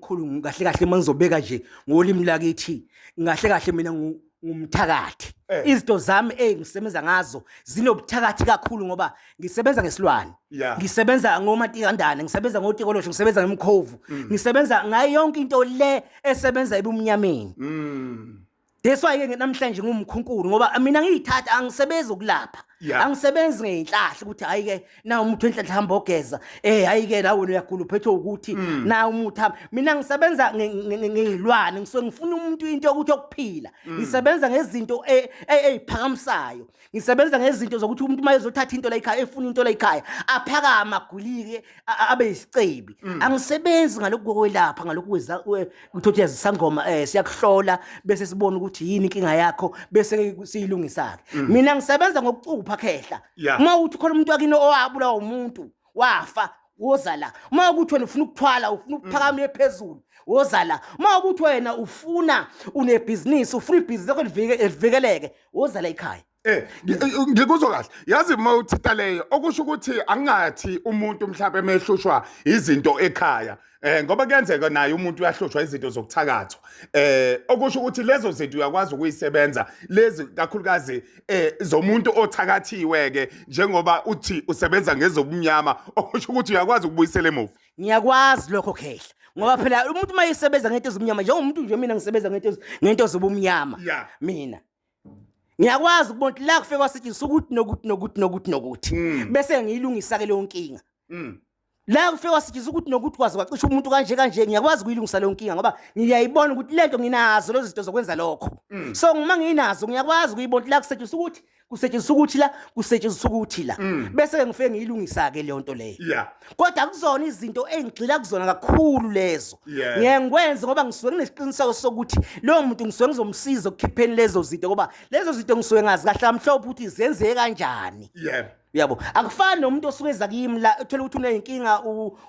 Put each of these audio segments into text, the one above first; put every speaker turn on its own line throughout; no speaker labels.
Mkhulu, kahle kahle uma ngizobeka nje ngolimi lakithi, kahle kahle mina ngumthakathi. Izinto zami engisebenza ngazo zinobuthakathi kakhulu ngoba ngisebenza ngesilwane. Ngisebenza ngomatikandane, ngisebenza ngotikolosho, ngisebenza ngemkhovu. Ngisebenza ngayo yonke into le esebenza ebumnyameni. That's why ke namhlanje ngumkhunkulu ngoba mina ngiyithatha, angisebenzi ukulapha. Angisebenzi ngeyinhlahla ukuthi hayi ke na umuntu wenhlahla hamba ogeza, hayi ke la wena uyagula uphethwe ukuthi na umuthi hamba. Mina ngisebenza ngeyilwane, ngisuke ngifuna umuntu into yokuthi yokuphila. Ngisebenza ngezinto eziphakamisayo. Ngisebenza ngezinto zokuthi umuntu uma ezothatha into la ekhaya, efuna into la ekhaya, aphakama agulike, abe yisicebi. Angisebenzi ngalokhu kokwelapha, ngalokhu ukuthi uthi isangoma, siyakuhlola bese sibona ukuthi yini inkinga yakho bese siyilungisa-ke. Mina ngisebenza ngokucupha, khehla. Uma uthi khona umuntu wakini owabulawa umuntu wafa, woza la. Uma ukuthi wena ufuna ukuthwala, ufuna ukuphakama phezulu, woza la. Uma ukuthi wena ufuna unebhizinisi, ufuna ibhizinisi lakho livikeleke, woza la ekhaya.
Ngikuzwa kahle. Yazi uma uthita leyo, okusho ukuthi angathi umuntu mhlawumbe emehlushwa izinto ekhaya. Ngoba kuyenzeka naye umuntu uyahlushwa izinto zokuthakathwa. Okusho ukuthi lezo zinto uyakwazi ukuyisebenza lezi, kakhulukazi zomuntu othakathiwe ke, njengoba uthi usebenza ngezobumnyama, okusho ukuthi uyakwazi ukubuyisela emuva.
Ngiyakwazi lokho, khehla, ngoba phela umuntu uma esebenza ngento ezimnyama, njengomuntu nje mina ngisebenza ngento zobumnyama. Mina ngiyakwazi ukubona ukuthi la kufike kwasetshenziswa ukuthi nokuthi nokuthi nokuthi nokuthi, bese ngiyilungisa ke leyo nkinga. La kufike kwasetshenziswa ukuthi nokuthi kwaze kwacisha umuntu kanje kanje, ngiyakwazi ukuyilungisa leyo nkinga ngoba ngiyayibona ukuthi lento nginazo lezo zinto zokwenza lokho. So uma nginazo, ngiyakwazi ukuyibona ukuthi la kusetshenziswa ukuthi, kusetshenziswa ukuthi la, kusetshenziswa ukuthi la, bese ke ngifike ngiyilungisa ke leyo nto leyo. Kodwa kuzona izinto engigxila kuzona kakhulu lezo. Ngiye ngikwenze ngoba ngisuke nginesiqiniseko sokuthi loyo muntu ngisuke ngizomsiza ekukhipheni lezo zinto, ngoba lezo zinto ngisuke ngazi kahle kamhlophe ukuthi zenzeke kanjani. Uyabo, akufani nomuntu osuke eza kimi la, uthola ukuthi uney'nkinga,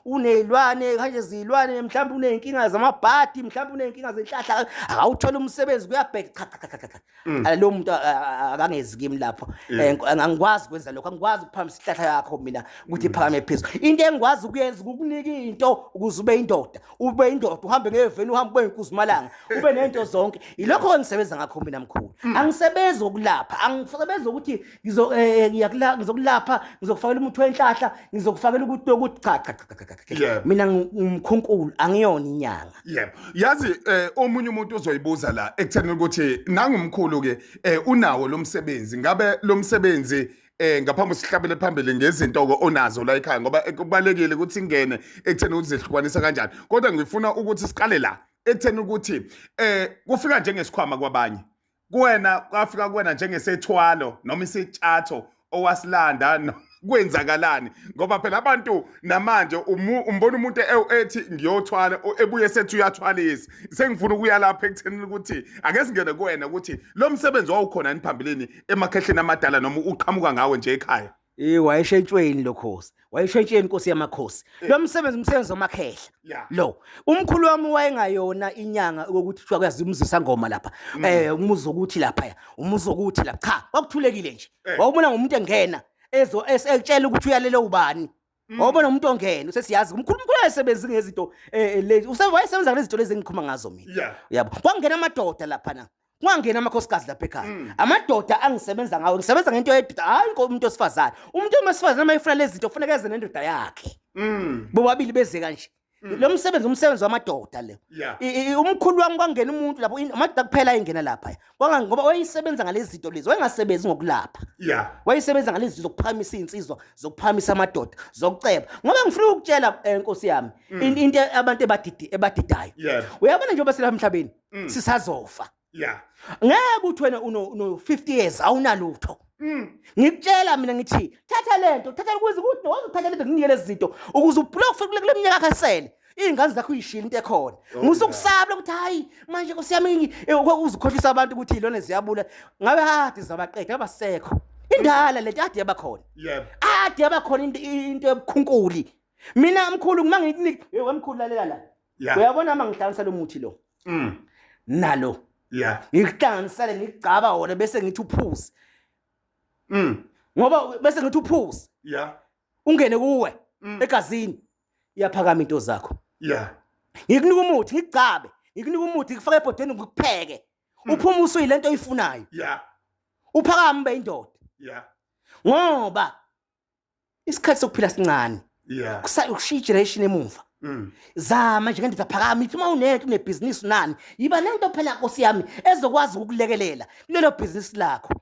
uney'lwane kanje, zilwane, mhlawumbe uney'nkinga zamabhadi, mhlawumbe uney'nkinga zenhlahla, akawuthola umsebenzi, kuyabheka. Cha, cha, cha, cha, cha. Lowo muntu akangezi kimi lapho. Angikwazi ukwenza lokho, angikwazi ukuphakamisa ihlahla yakho mina ukuthi iphakame phezulu. Into engikwazi ukuyenza ukukunika into ukuze ube indoda, ube indoda, uhambe ngeveni, uhambe ube inkuzimalanga, ube nento zonke. Yilokho engisebenza ngakho mina, mkhulu. Angisebenzi ukulapha, angisebenzi ukuthi ngizokulapha, ngizokufakela umuthi wenhlahla, ngizokufakela ukuthi ukuthi, cha, cha, cha, cha, cha, cha. Mina ngumkhunkulu, angiyona inyanga.
Yebo. Yazi omunye umuntu uzoyibuza la ekutheni ukuthi nangumkhulu ke unawo lo msebenzi. Ngabe lo msebenzi, ngaphambi sihlabele phambili ngezinto ke onazo la ekhaya, ngoba kubalekile ukuthi ingene ekutheni ukuthi zihlukanisa kanjani. Kodwa ngifuna ukuthi siqale la ekutheni ukuthi kufika njengesikhwama kwabanye. Kuwena kwafika kuwena njengesethwalo noma isitshatho owasilanda, kwenzakalani? Ngoba phela abantu namanje umbona umuntu ethi ngiyothwala, ebuye sethi uyathwalisa. Sengifuna ukuya lapha ekutheni ukuthi ake singene kuwena ukuthi lo msebenzi wawukhona yini phambilini emakhehleni amadala noma uqhamuka ngawe nje ekhaya.
Wayeshentshweni lo khosi, wayeshentsheni inkosi yamakhosi. Lo msebenzi umsebenzi wamakhehla. Lo umkhulu wami wayengayona inyanga ukuthi kuthiwa kuyazi umzisa ngoma lapha, umuzi ukuthi lapha, umuzi ukuthi lapha. Cha, kwakuthulekile nje. Wawubona ngomuntu engena ezo ekutshela ukuthi uyalele ubani. Wawubona umuntu ongena usesiyazi umkhulu, umkhulu wayesebenzi ngezinto lezi, wayesebenza ngalezi zinto lezi engikhuluma ngazo mina. Yabo, kwangena amadoda lapha na, kwangena amakhosikazi lapha ekhaya. Amadoda angisebenza ngawo, ngisebenza ngento yedoda, hayi umuntu wesifazane. Umuntu wesifazane uma efuna lezi zinto kufuneka eze nendoda yakhe. Bobabili beze kanje. Lo msebenzi umsebenzi wamadoda le. Umkhulu wami kwangena umuntu lapho, amadoda kuphela ayengena lapha. Ngoba wayesebenza ngalezi zinto lezi, wayengasebenzi ngokulapha. Wayesebenza ngalezi zinto zokuphakamisa iy'nsizwa, zokuphakamisa amadoda, zokuceba. Ngoba ngifuna ukukutshela, nkosi yami, into abantu ebadidayo. Uyabona njengoba silapha emhlabeni, sisazofa. Ngeke uthi wena uno 50 years awunalutho. Ngikutshela mina ngithi thatha lento, thatha ukuze ukuthi wazothatha lento, nginike lezi zinto ukuze ublock kule minyaka esele. Iy'ngane zakho uyishilo into ekhona. Musukusaba ukuthi hayi manje nkosi yami, uzukhohlisa abantu ukuthi ilona ziyabula. Ngabe hadi zabaqeda abasekho. Indala lento ade yabakhona. Ade yabakhona into ebukhunkuli. Mina mkhulu kuma ngikunika, hey wemkhulu, lalela la. Uyabona uma ngihlanganisa lo muthi lo. Nalo. Ngikuhlanganisele, ngigcaba wona bese ngithi uphuze. Ngoba bese ngithi uphuze. Ungene kuwe egazini. Iyaphakama into zakho. Ngikunika umuthi ngikugcabe, ngikunika umuthi ngikufake ebhodweni ngikupheke. Uphume usuyilento oyifunayo. Uphakame ube indoda. Ngoba isikhathi sokuphila sincane. Kushiya generation emuva. Zama nje ngendoda phakama ithi uma unento unebhizinisi unani yiba nento phela nkosi yami ezokwazi ukukulekelela kulelo bhizinisi lakho.